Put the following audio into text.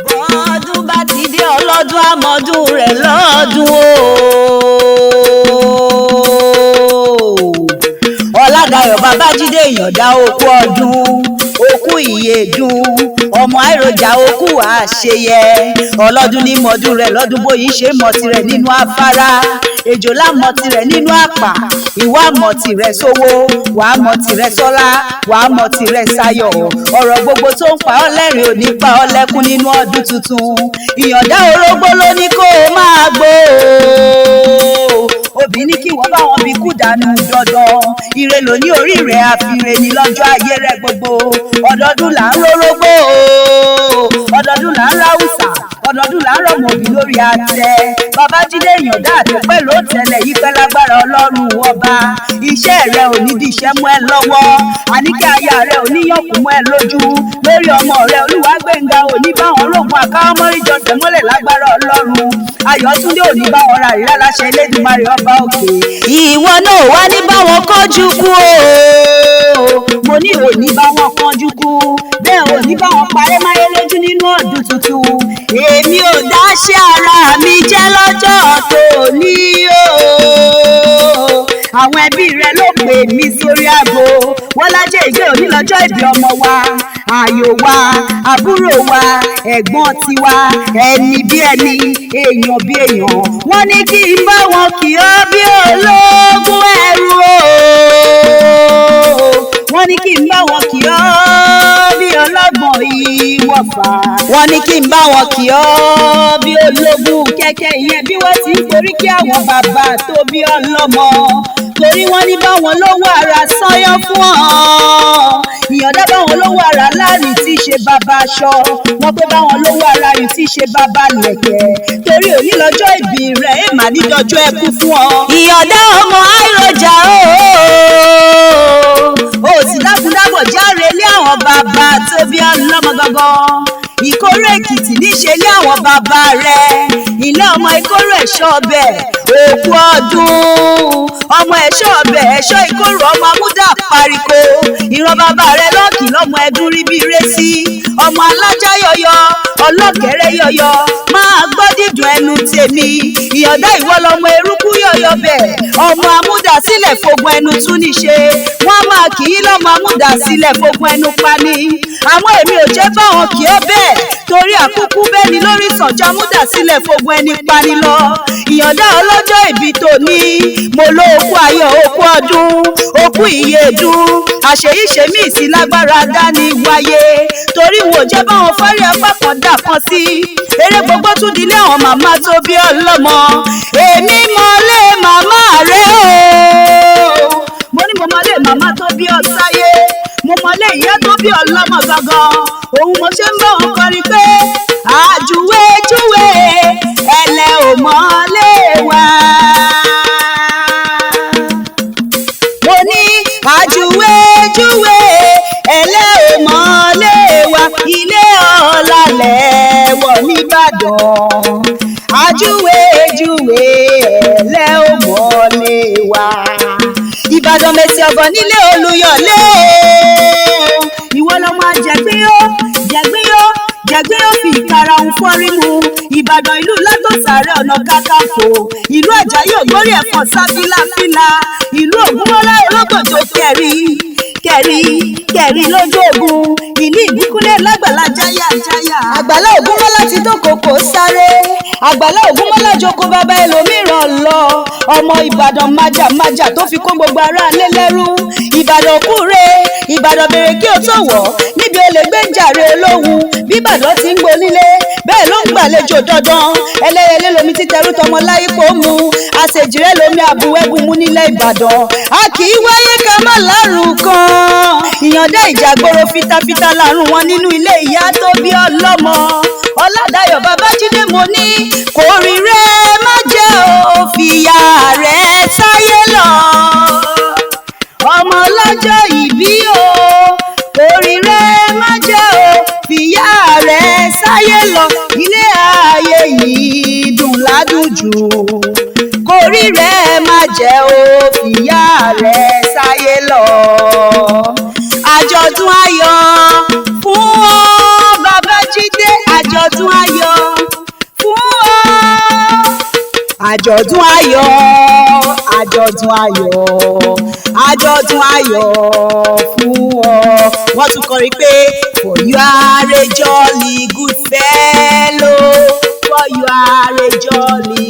Bọ́dún bá ti dé, ọlọ́dún àmọ́dún rẹ̀ lọ́dún o. Ọ̀làdàyọ̀ Babájídé Ìyàndá, òkú ọdún, òkú ìyèdún, ọmọ àìròjà, òkú àṣeyẹ. Ọlọ́dún ní mọ́dún rẹ̀ lọ́dún, bóyí ṣe mọ̀ tirẹ̀ nínú afárá, èjòlá mọ̀ tirẹ̀ nínú àpà, ìwà mọ̀ tirẹ̀ sówó, wàá mọ̀ tirẹ̀ sọ́lá, wàá mọ̀ tirẹ̀ sayọ̀. Ọ̀rọ̀ gbogbo tó ń pa ọ́ lẹ́rìn ò ní pa ọ́ lẹ́kún nínú ọdún tuntun. Ìyàndá, orógbó ló ní kó o máa gbó o. Òbí ní kí wọ́n bá wọn bí kú dànù dandan. Ire ló ní orí rẹ̀, àfìrè ní lọ́jọ́ ayé rẹ̀ gbogbo. Ọdọọdún là ń rórógbó o, ọdọọdún là ń ráwùsà, ọdọọdún là ń rọmọ òbí lórí àtẹ. Babájídé Ìyàndá, àtẹpẹ́ ló tẹ̀lé yí pẹ́ lágbára Ọlọ́run Ọba. Iṣẹ́ rẹ ò ní díṣẹ́ mọ́ ẹ lọ́wọ́. Àníkẹ́, aya rẹ ò ní yànkú mọ́ ẹ lójú. Lórí ọmọ rẹ Olúwàgbẹ̀ngà, ò ní báwọn rògùn àkáwọ́mọ́rí jọsẹ̀ mọ́lẹ̀ lágbára Ọlọ́run. Ayọ̀túndé ò ní báwọn ra ìrá láṣẹ Elédùmarè Ọba òkè. Ìwọ náà wá ní báwọn kánjú kú o. Mo ní ò ní báwọn kánjú kú, bẹ́ẹ̀ ò ní báwọn parẹ́ máyé lójú nínú ọdún tuntun. Èmi ò dáṣẹ́ ara mi jẹ́ lọ́jọ́ tòní o. Àwọn ẹbí rẹ ló pè mí sórí aago, wọ́n lájẹ́ ìgbé òní lọ́jọ́ ìbí ọmọ wa, ààyò wa, àbúrò wa, ẹ̀gbọ́n tiwa, ẹni bí ẹni, èèyàn bí èèyàn. Wọ́n ní kí n bá wọn kì ọ́ bí ológun ẹrú o. Wọ́n ní kí n bá wọn kì ọ́ bí ọlọ́gbọ̀n ìwọ̀fà. Wọ́n ní kí n bá wọn kì ọ́ bí ológun kẹ̀kẹ́, ìyẹn bí wọ́n ti ń forí kí àwọn bàbá tó bí ọlọ́mọ, torí wọ́n ní báwọn lówó ara sányán fún ọ. Ìyàndá, báwọn lówó ara láàrin tí í ṣe bàbá aṣọ, wọ́n pé báwọn lówó ara yìí tí í ṣe bàbá lẹ̀kẹ̀, torí òní lọ́jọ́ ìbí rẹ̀, èèmà nídọ̀jọ́ ẹkú fún ọ. Ìyàndá ọmọ àìròjà ooo, ó sì dákúndábọ̀ járe lé àwọn bàbá tó bí ọlọ́mọ gangan. Ìkórè Èkìtì níṣe lé àwọn bàbá rẹ̀, ilé ọmọ Ìkórè ẹ̀ṣọ́ ọbẹ̀, òkú ọdún, ọmọ ẹ̀ṣọ́ ọbẹ̀, ẹ̀ṣọ́ Ìkórè, ọmọ amúdà pariko. Ìran bàbá rẹ̀ lọ́ọ̀kì lọ́mọ ẹdún rí bí rẹ́sí, ọmọ alájà yọyọ, ọlọ́kẹ̀rẹ́ yọyọ. Máa gbọ́ dídùn ẹnu tèmi, Ìyàndá, ìwọ lọmọ eruku yọyọ bẹ̀, ọmọ amúdà sílẹ̀ fogun ẹnu tún níṣe. Wọ́n máa kì í lọ́mọ amúdà sílẹ̀ fogun ẹnu pani, àmọ́ èmi ò jẹ́ báwọn kì í bẹ́ẹ̀, torí àkúkú bẹ́ẹ̀ ni lórí ìsànjọ́ amúdà sílẹ̀ fogun ẹni pani lọ. Ìyàndá ọlọ́jọ́ ìbí tòní, mo ló okú ayọ̀, okú ọdún, okú ìyèdún, àṣeyíṣe míì sí lágbára dání wáyé, torí wọn ò jẹ́ báwọn fárí apá kan dà kan sí. Eré gbogbo tún dilé àwọn màmá tó bí ọlọ́mọ. Èmi mọ̀lé màmá rẹ̀ o. Mo ní mo mọ̀lé màmá tó bí ọ sáyé, mo mọ̀lé ìyá tó bí ọlọ́mọ gangan. Òun mo ṣe ń bá wọn kọrin pé àjúwèjúwe ẹlẹ́ ò mọ̀lé wa. Mo ní àjúwèjúwe ẹlẹ́ ò mọ̀lé wa, ilé ọ̀la lẹ́wọ̀ nìbàdàn. Àjúwèjúwe ẹlẹ́ ò mọ̀lé wa. Ìbàdàn mẹsì ọ̀gàn nílé Olúyọ̀lé o. Ìwọ lọmọ àjẹgbéyó jẹgbéyó jẹgbéyó fi ìkarahun fọ́rí mu. Ìbàdàn ìlú látòsàrẹ ọ̀nà kakanfò, ìlú Àjàyí ògbórí ẹ̀fọn sáfíláfílà, ìlú Ògúnmọ́lá ológbòjò kẹrí kẹrí kẹrí lójú ogun, ìlú Ìbíkúnlé lágbàlá jáyà jáyà. Àgbàlá Ògúnmọ́lá ti tó kòkó sáré, àgbàlá Ògúnmọ́lá jókòó bàbá ẹlòmíràn lọ. Ọmọ Ìbàdàn májàmájà tó fi kó gbogbo ará lé lẹ́rú. Ìbàdàn kúre, Ìbàdàn bèrè kí o tó wọ̀ níbi olè gbé ń jàre olóhùn. Bí Ìbàdàn ti ń gbonílé, bẹ́ẹ̀ ló ń gbàlejò dandan. Ẹlẹ́yẹlé lomi títẹrú tọmọ láyípo mu, àṣejìrẹ́ lomi àbúwẹ́bù mú nílẹ̀ Ìbàdàn. A kì í wáyé ká má lárùn kan. Ìyàndá, ìjàgboro fitafita lárùn wọn nínú ilé ìyá tó bí ọlọ́mọ. Ọládàyọ̀ Babájídé, mo ní kò rí rẹ má jẹ́ ò fìyà rẹ̀ sáyé lọ. Ọmọ Ọmọ ọlọ́jọ́ ìbí o, orí rẹ̀ má jẹ́ o fìyà rẹ̀ sáyé lọ. Ilé ayé yìí dùn ládùn jù, kórí rẹ̀ má jẹ́ o fìyà rẹ̀ sáyé lọ. Àjọ̀dún ayọ̀ fún ọ, Babájídé, àjọ̀dún ayọ̀ fún ọ. Àjọ̀dún ayọ̀, àjọ̀dún ayọ̀, àjọ̀dún ayọ̀ fún ọ. Wọ́n tún kọrin pé, "For you are a jolly good fellow, for you are a jolly